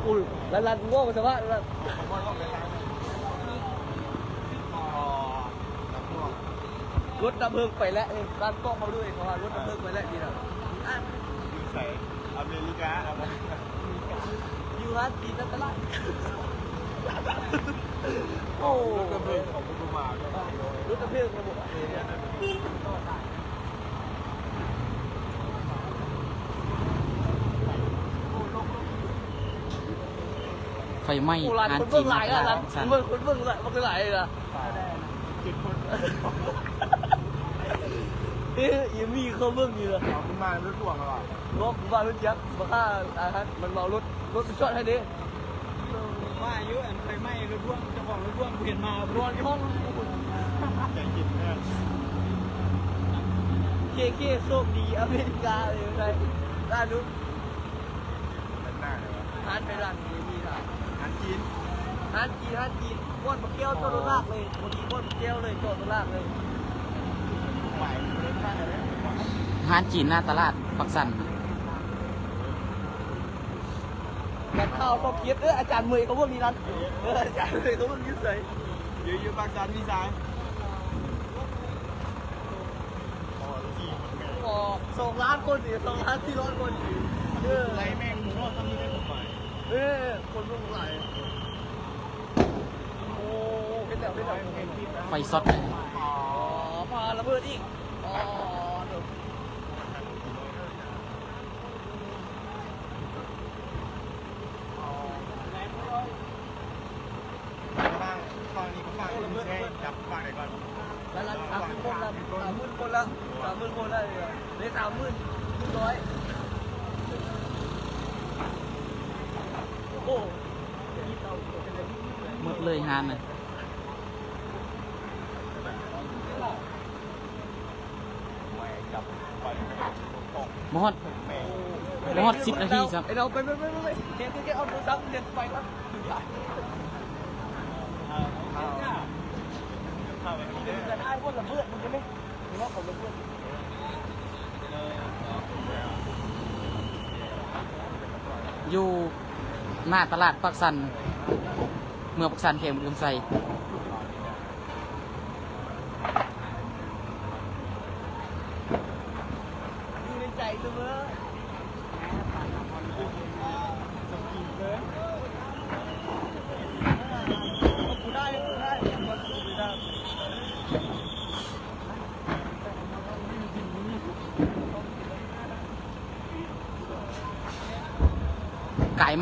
ໂອ້ຍ ລັດໆ ເວົ້າສະບາຍ ລົດດັບເພີງໄປແລ້ວ ເອີ ຕັດກ້ອງເຮົາດ້ວຍ ເພາະວ່າລົດດັບເພີງໄປແລ້ວນີ້ນະ. ອ່ະ ຢູ່ໃສ? ອາເມລິກາ ຢູ່ຮ້ານຈີນໃນຕະຫຼາດ. ໂອ້ ລົດດັບເພີງຂອງບໍ່ມາ ລົດດັບເພີງຂອງບໍ່ມາ. ໄຟໄໝ້ ໂອ້ ຮ້ານ ຮ້ານ ຄົນເບິ່ງຫຼາຍ ຈີນ ລະ ຮ້ານ ຊັ້ນ ເບິ່ງ ຄົນເບິ່ງຫຼາຍ ເບິ່ງຫຼາຍລະ ເຈັດຄົນ. ເອີ ອີ່ມີເຂົາເບິ່ງຢູ່ລະ ເອົາຂຶ້ນມາລົດຫຼວງລະ ເນາະ ມາລົດຈັກ ບັກຫາ ອາຫານ ມັນເອົາລົດ ລົດໄປຈອດໃຫ້ເດ້. ວ່າຢູ່ ອັນໄຟໄໝ້ລົດລວງ ເຈົ້າຂອງລົດລວງບໍ່ເຫັນມາ ນອນຢູ່ຫ້ອງ. ໃຈເຢັນເດີ ເຄເຄ ໂຊກດີ ອາເມລິກາເລີຍ ໄດ້ ລາດູ ຮ້ານໄປ ຮ້ານນີ້ມີຫຼາຍ ຮ້ານຈີນ ຮ້ານຈີນ ຮ້ານຈີນ ບ່ອນບັກແກ້ວ ຈອດລົດລາກເລີຍ ບໍ່ມີບ່ອນບັກແກ້ວເລີຍ ຈອດລົດລາກເລີຍ. ຮ້ານຈີນໜ້າຕະຫຼາດປາກຊັນ. ແມ່ນຂ່າວຊອກເຮັດເດີ ອາຈານເໝີຍເຂົາເບິ່ງນີ້ນັ້ນ ເອີ ອາຈານເໝີຍເຂົາເບິ່ງຢູ່ໃສ? ຢູ່ ຢູ່ປາກຊັນມີສາຍ ອໍ ສອງລ້ານຄົນນີ້ ສອງລ້ານສີ່ຮ້ອຍຄົນນີ້ ເອີ ໄລ່ແມ່ງໝູເນາະ ຊ່ຳນີ້ໄດ້ກົດໝາຍ ເອີ ຄົນເບິ່ງຫຼາຍ. ໂອ້ ເຮັດແລ້ວ ເຮັດແລ້ວ ໄຟຊັອດ ອໍ ປາລະເບີດອີກ ອໍ. ສາມໝື່ນຄົນລະ ສາມໝື່ນຄົນລະ ເຫຼືອສາມໝື່ນໜຶ່ງຮ້ອຍ. ໂອ້ ໝົດເລີຍຮ້ານນະ. ບໍ່ຮອດ ບໍ່ຮອດສິບນາທີຊ້ຳ. ເອົາໄປ ໄປ ໄປ ໄປ ເກັບ ເກັບ ເກັບ ເອົາໂທລະສັບ ເກັບໄປກ່ອນ. ເປັນການອ້າງວ່າລະເບີດ ມັນຈະແມ່ນ ເພາະວ່າເຂົາລະເບີດ ຢູ່ໜ້າຕະຫຼາດປາກຊັນ ເມືອງປາກຊັນ ແຂວງອຸດົມໄຊ.